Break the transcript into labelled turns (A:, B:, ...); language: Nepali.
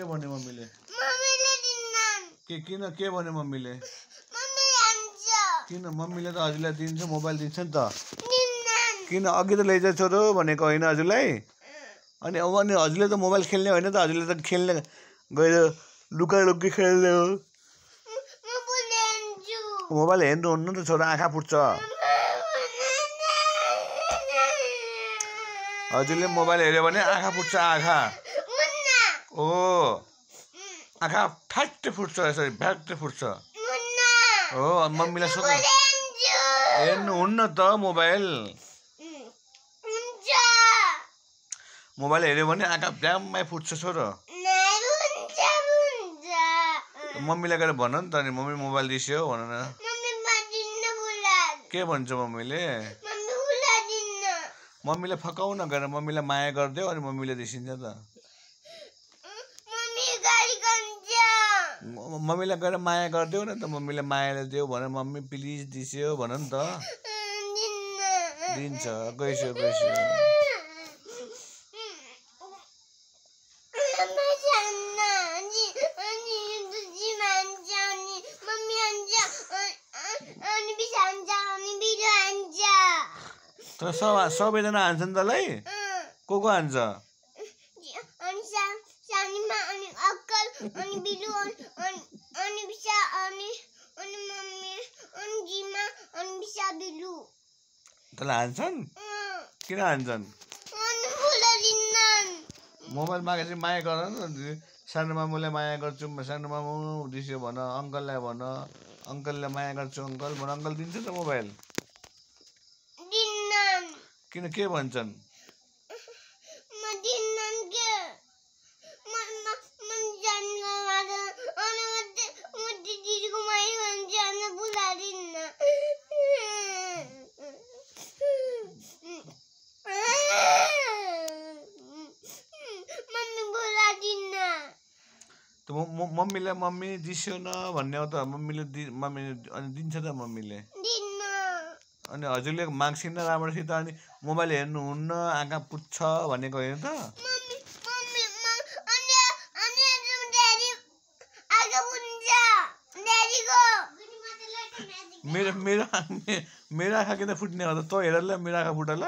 A: के भन्यो मम्मीले?
B: मम्मीले दिन्नन्।
A: किन के भन्यो मम्मीले?
B: मम्मीले हान्छ।
A: किन मम्मीले त हजुरलाई दिन्छ, मोबाइल दिन्छ नि त।
B: दिन्नन्।
A: किन अघि त लैजा छोरो भनेको होइन हजुरलाई? अनि हजुरले त मोबाइल खेल्ने होइन त, हजुरले त खेल्ने गएर लुकालुकी खेल्ने हो। मोबाइल हेर्नुहुन्न त छोरा, आँखा फुट्छ। हजुरले मोबाइल हेऱ्यो भने आँखा फुट्छ, आँखा। ओ आँखा फ्याट्टै फुट्छ, यसरी फ्याट्टै फुट्छ। हो मम्मीलाई सोध्नु, हेर्नुहुन्न त मोबाइल। मोबाइल हेऱ्यो भने आँखा ड्याम्मै फुट्छ छोरो। मम्मीलाई गएर भन नि त, अनि मम्मी मोबाइल दिस्यो भन न। के भन्छ मम्मीले? मम्मीलाई फकाउ न गएर, मम्मीलाई माया गरिदेऊ अनि मम्मीले दिसिन्छ त। मम्मीलाई गएर माया गरिदेऊ न त, मम्मीलाई मायाले देऊ भन, मम्मी प्लिज दिस्यो भन नि त। दिन्छ, गइस्यो गइस्यो। तर सबैजना हान्छन् तँलाई? को हान्छ? तँलाई हान्छन्? किन हान्छन्? मोबाइल मागेपछि माया गर न। सानो मामुलाई माया गर्छु, सानो मामु दिस्यो भन, अङ्कललाई भन, अङ्कललाई माया गर्छु अङ्कल भन, अङ्कल दिन्छ त मोबाइल? किन के भन्छन्? मम्मीलाई मम्मी दिस्यो न भन्ने हो त, मम्मीले अनि दिन्छ त मम्मीले। अनि हजुरले माग्छिन् राम्रोसित, अनि मोबाइल हेर्नुहुन्न आँखा पुग्छ भनेको होइन त? मेरो आँखा किन फुट्ने हो त? तँ हेर ल मेरो आँखा फुट ल।